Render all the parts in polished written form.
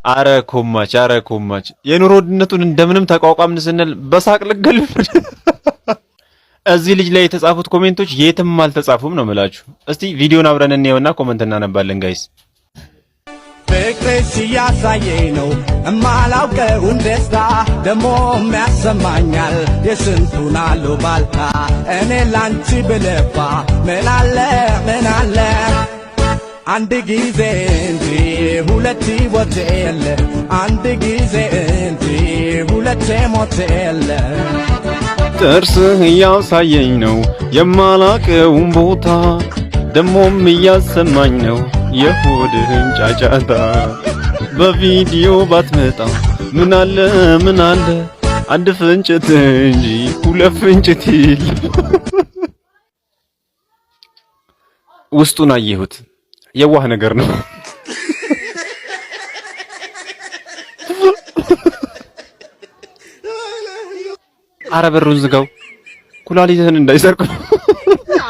አረ ኮማች፣ አረ ኮማች፣ የኑሮ ውድነቱን እንደምንም ተቋቋምን ስንል በሳቅ ልገል። እዚህ ልጅ ላይ የተጻፉት comment ኦች የትም አልተጻፉም ነው የምላችሁ። እስቲ ቪዲዮን አብረን እንየውና comment እናነባለን guys። ፍቅርሽ እያሳየኝ ነው እማላውቀውን ደስታ፣ ደሞም ያሰማኛል የስንቱን አሉባልታ። እኔ ላንቺ ብለፋ ምናለ ምናለ፣ አንድ ጊዜ እንጂ ሁለት ሕይወት የለ፣ አንድ ጊዜ እንጂ ሁለቴ ሞት የለ። ጥርስህ እያሳየኝ ነው የማላቀውን ቦታ፣ ደሞም እያሰማኝ ነው የሆድህን ጫጫታ። በቪዲዮ ባትመጣ ምን አለ ምን አለ፣ አንድ ፍንጭት እንጂ ሁለት ፍንጭት ይል። ውስጡን አየሁት፣ የዋህ ነገር ነው። አረ በሩን ዝጋው፣ ኩላሊትህን እንዳይሰርቁ።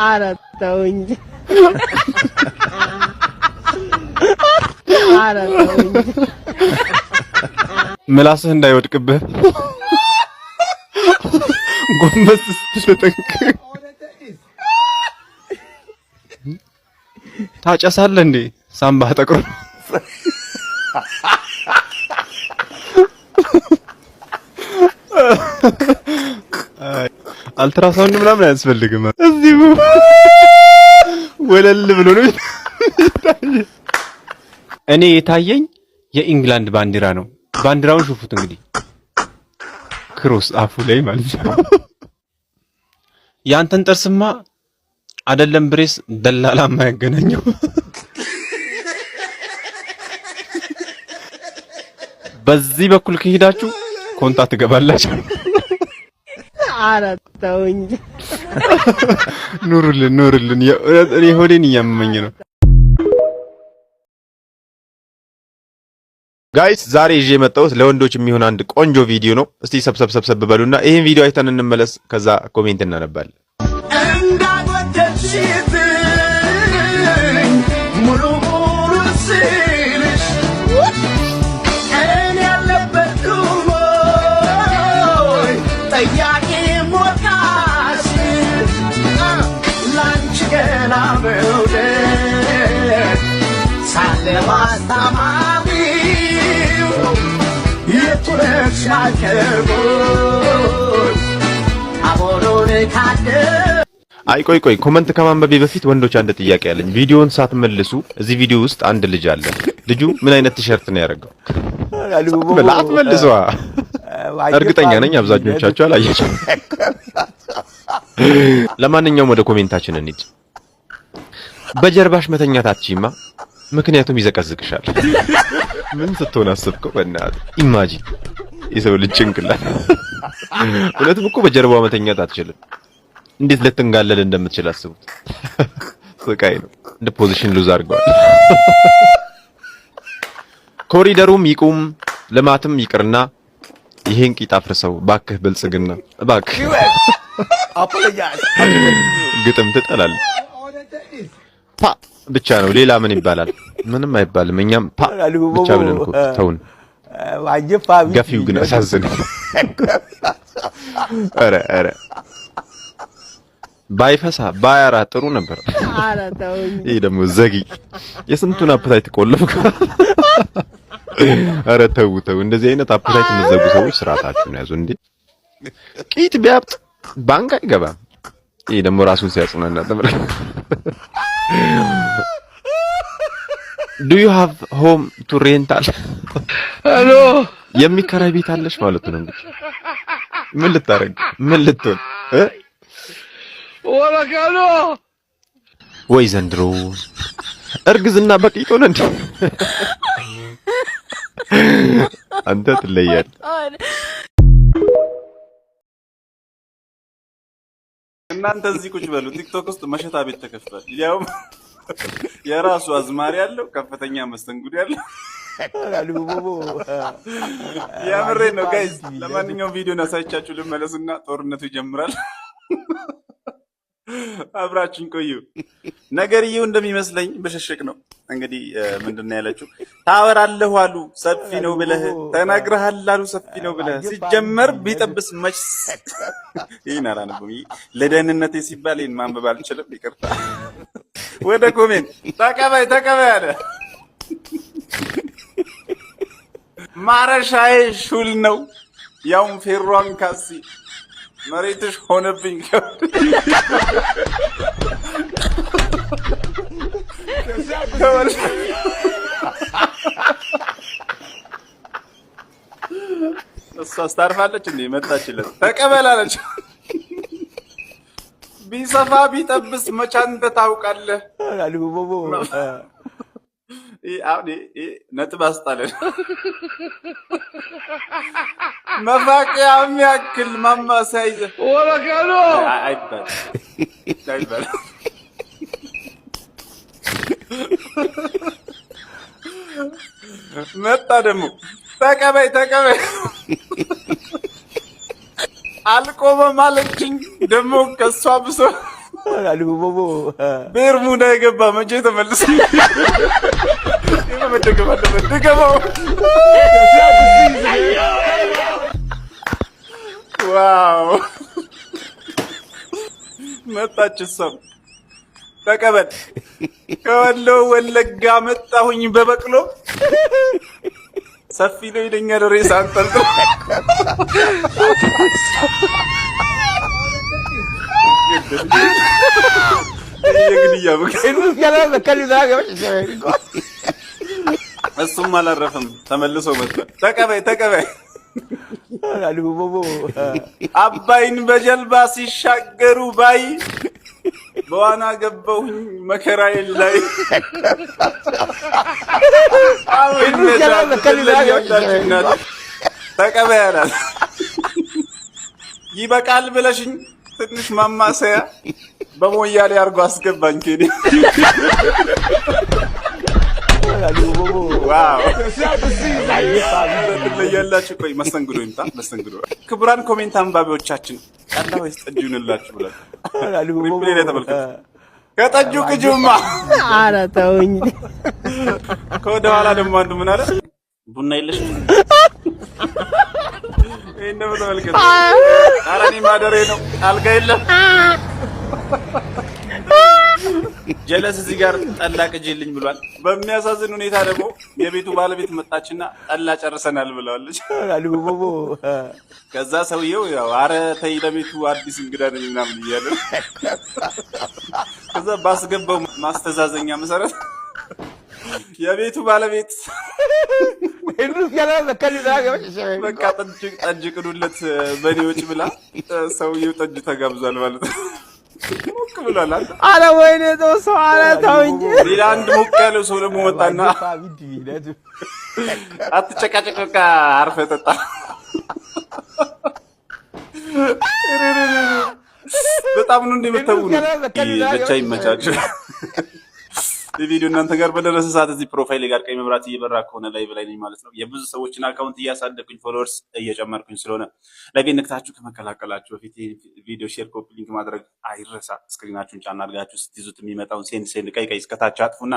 ኧረ ተው እንጂ። ኧረ ተው እንጂ። ምላስህ እንዳይወድቅብህ ጎንበስ ስትል ተጠንቀቅ። ታጨሳለህ እንዴ? ሳምባህ ጠቅሮ። አልትራሳውንድ ምናምን አያስፈልግም። እዚሁ ወለል ብሎ ነው። እኔ የታየኝ የኢንግላንድ ባንዲራ ነው። ባንዲራውን ሹፉት እንግዲህ፣ cross አፉ ላይ ማለት ነው። ያንተን ጥርስማ አይደለም brace ደላላ የማያገናኘው። በዚህ በኩል ከሄዳችሁ ኮንታ ትገባላችሁ። ኧረ ተው እንጂ። ኑሩልን ኑሩልን። የእውነት እኔ ሆዴን እያመመኝ ነው። Guys፣ ዛሬ ይዤ የመጣሁት ለወንዶች የሚሆን አንድ ቆንጆ ቪዲዮ ነው። እስቲ ሰብሰብ ሰብሰብ በሉና ይህን ቪዲዮ አይተን እንመለስ። ከዛ comment እናነባለን። እንዳልወደድሽኝ ሙሉ ሙሉ ስልሽ እኔ ያልነበርኩም ወይ ጠያቂ ወቃሽ? ላንቺ ገና መውደድ ሳለ ማስታማሚው የቱ ነሽ ያልከቡት አቦሎን ካደ። አይ ቆይ ቆይ፣ comment ከማንበቤ በፊት ወንዶች አንድ ጥያቄ አለኝ። ቪዲዮውን ሳትመልሱ እዚህ ቪዲዮ ውስጥ አንድ ልጅ አለ። ልጁ ምን አይነት ቲሸርት ነው ያደረገው? አትመልሷ። እርግጠኛ ነኝ አብዛኞቻችሁ አላያችሁ። ለማንኛውም ወደ comment ኣችን እንሂድ። በጀርባሽ መተኛት አትችይማ፣ ምክንያቱም ይዘቀዝቅሻል። ምን ስትሆን አሰብከው? በእናትህ imagine የሰው ልጅ ጭንቅላት። እውነትም እኮ በጀርባዋ መተኛት አትችልም። እንዴት ልትንጋለል እንደምትችል አስቡት። ስቃይ ነው። እንደ position lose አድርገዋል። ኮሪደሩም ይቁም ልማትም ይቅርና ይሄን ቂጥ አፍርሰው ባክህ ብልጽግና እባክህ። ግጥም ትጠላለህ። ፓ ብቻ ነው፣ ሌላ ምን ይባላል? ምንም አይባልም። እኛም ፓ ብቻ ብለን እኮ ተውን። ገፊው ግን አሳዝን። ኧረ ኧረ ባይፈሳ ባያራ ጥሩ ነበር። ኧረ ተው እንጂ። ይሄ ደግሞ ዘጊ የስንቱን appetite ቆለፍኩ። ኧረ ተው ተው፣ እንደዚህ አይነት appetite የምትዘጉ ሰዎች ስርዓታችሁን ያዙ። እንዴ ቂጥ ቢያብጥ ባንክ አይገባም። ይሄ ደግሞ ራሱን ሲያጽናና ተመልከት። Do you have home to rental? የሚከራይ ቤት አለሽ ማለት ነው። እንግዲህ ምን ልታረግ፣ ምን ልትሆን እ? ወይ ዘንድሮ እርግዝና በቂጥ ሆነ እንዴ? አንተ ትለያለህ። እናንተ እዚህ ቁጭ በሉ። ቲክቶክ ውስጥ መሸታ ቤት ተከፍቷል። ያውም የራሱ አዝማሪ ያለው፣ ከፍተኛ መስተንግዶ ያለው። የምሬን ነው guys። ለማንኛውም ቪዲዮን አሳይቻችሁ ልመለስና ጦርነቱ ይጀምራል። አብራችን ቆዩ። ነገርየው እንደሚመስለኝ ብሽሽቅ ነው። እንግዲህ ምንድን ነው ያለችው? ታወራለሁ አሉ ሰፊ ነው ብለህ ተናግረሃል አሉ ሰፊ ነው ብለህ ሲጀመር ቢጠብስ መች ይህን አላነብም። ለደህንነቴ ሲባል ይህን ማንበብ አልችልም። ይቅርታ። ወደ comment። ተቀበይ ተቀበይ አለ። ማረሻዬ ሹል ነው ያውም ፌሯን ካሲ መሬትሽ ሆነብኝ። እሷ ስታርፋለች እንዴ መጣችለት ተቀበላለች። ቢሰፋ ቢጠብስ መች አንተ ታውቃለህ። አሁን ነጥብ አስጣለን። መፋቂያ የሚያክል ማማሰያ ይዘህ አይባልም አይባልም። መጣ ደግሞ ተቀበይ ተቀበይ አልቆመም አለችኝ። ደግሞ ከእሷ ብሶ ቤርሙዳ የገባ መቼ ተመልሶ መደገም አለበት። ድገመው። Wow፣ መጣች። እሷም ተቀበል። ከወሎ ወለጋ መጣሁኝ በበቅሎ ሰፊ ነው ይለኛል ሬሳ አንጠልጥሎ። የግድያ እሱም አላረፈም፣ ተመልሶ መጥቷል። ተቀበይ ተቀበይ። አባይን በጀልባ ሲሻገሩ ባይ በዋና ገባሁኝ መከራዬን ላይ። ተቀበይ አላት። ይበቃል ብለሽኝ ትንሽ ማማሰያ በሞያሌ አድርጎ አስገባኝ። ኬኒ wow ትለያላችሁ። ቆይ መስተንግዶ ይምጣ። መስተንግዶ ክቡራን comment አንባቢዎቻችን ጠላ ወይስ ጠጅ ይሁንላችሁ ብሏል። Replay ላይ ተመልከቱ። ከጠጁ ቅጁማ። ኧረ ተውኝ። ከወደ ኋላ ደግሞ አንዱ ምን አለ? ቡና የለሽም? ይሄን ደግሞ ተመልከቱ። ኧረ እኔ ማደሬ ነው፣ አልጋ የለም። ጀለስ እዚህ ጋር ጠላ ቅጂልኝ ብሏል። በሚያሳዝን ሁኔታ ደግሞ የቤቱ ባለቤት መጣችና ጠላ ጨርሰናል ብለዋለች። ከዛ ሰውየው ያው ኧረ ተይ ለቤቱ አዲስ እንግዳ ነኝ ምናምን እያለ፣ ከዛ ባስገባው ማስተዛዘኛ መሰረት የቤቱ ባለቤት በቃ ጠጅ ቅዱለት በኔ ወጪ ብላ ሰውየው ጠጅ ተጋብዟል ማለት ነው። ሞቅ ብሏል። አንተ ኧረ ወይኔ ተው ሰው፣ ኧረ ተውኝ። ሌላ አንድ ሞቅ ያለው ሰው ደግሞ መጣና አትጨቃጨቅ፣ በቃ አርፈህ ጠጣ። በጣም ነው እንደምታው ነው። ብቻ ይመቻችሁ። ቪዲዮ እናንተ ጋር በደረሰ ሰዓት እዚህ profile ጋር ቀይ መብራት እየበራ ከሆነ live ላይ ነኝ ማለት ነው። የብዙ ሰዎችን account እያሳደግኩኝ followers እየጨመርኩኝ ስለሆነ live ነክታችሁ ከመቀላቀላችሁ በፊት ቪዲዮ share፣ copy link ማድረግ አይረሳ። Screen ኣችሁን ጫና አድርጋችሁ ስትይዙት የሚመጣውን send send ቀይ ቀይ እስከታች አጥፉና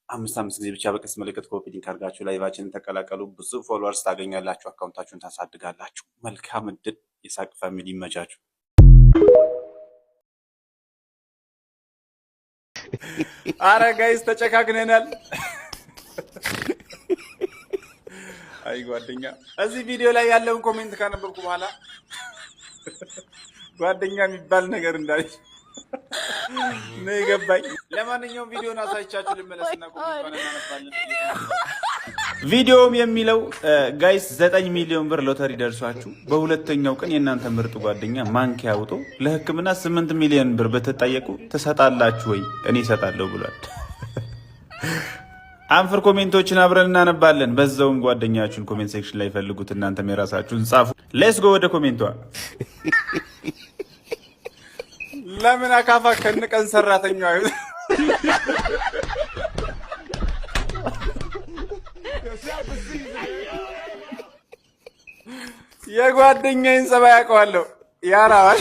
አምስት አምስት ጊዜ ብቻ በቀስት ምልክት copy link አድርጋችሁ live ኣችንን ተቀላቀሉ። ብዙ followers ታገኛላችሁ፣ account ኣችሁን ታሳድጋላችሁ። መልካም እድል። የሳቅ family ይመቻችሁ። አረ guys ተጨካክነናል። አይ ጓደኛ፣ እዚህ ቪዲዮ ላይ ያለውን comment ካነበብኩ በኋላ ጓደኛ የሚባል ነገር እንዳለ ነው የገባኝ። ለማንኛውም ቪዲዮን አሳይቻችሁ ልመለስና comment ቷን እናነባለን። ቪዲዮም የሚለው guys፣ 9 ሚሊዮን ብር ሎተሪ ደርሷችሁ በሁለተኛው ቀን የእናንተ ምርጥ ጓደኛ ማንኪያ አውጦ ለሕክምና 8 ሚሊዮን ብር ብትጠየቁ ትሰጣላችሁ ወይ? እኔ እሰጣለሁ ብሏል። አንፍር comment ኦችን አብረን እናነባለን። በዛውም ጓደኛችሁን comment section ላይ ፈልጉት፣ እናንተም የራሳችሁን ጻፉ። Let's go ወደ comment ቷ። ለምን አካፋ ከንቀን ሰራተኛው አይሆን? የጓደኛዬን ጸባይ አውቀዋለሁ። ያራዋል።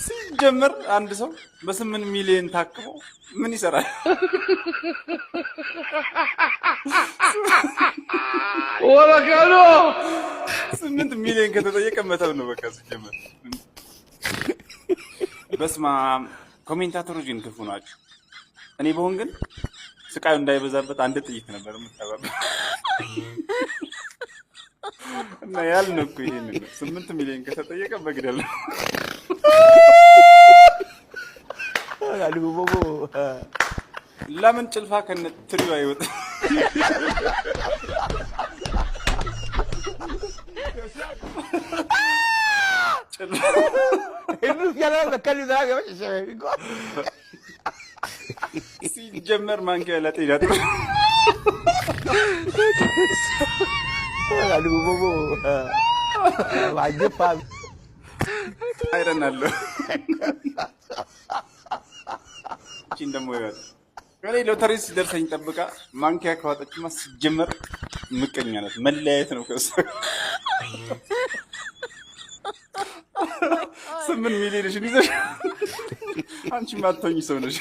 ሲጀመር አንድ ሰው በ8 ሚሊዮን ታክሞ ምን ይሰራል? 8 ሚሊዮን ከተጠየቀ መተው ነው በቃ። ሲጀመር በስማ commentator ኦች ግን ክፉ ናቸው። እኔ በሆን ግን ስቃዩ እንዳይበዛበት አንድ ጥይት ነበር የምታባበት። እና ያልነው እኮ ይሄንን ነው። 8 ሚሊዮን ከተጠየቀ መግደል ነው። ለምን ጭልፋ ከነ ትሪው አይወጣም? ጭልፋ ሲጀመር ማንኪያ ለጤና ጥሩ። Iron አለው። እቺን ደግሞ ይወጣ። እኔ ሎተሪ ሲደርሰኝ ጠብቃ ማንኪያ ከዋጠችማ ሲጀመር ምቀኛ ናት። መለያየት ነው ከእሷ ጋር። 8 ሚሊዮንሽን ይዘሽ አንቺ ማትሆኝ ሰው ነሽ።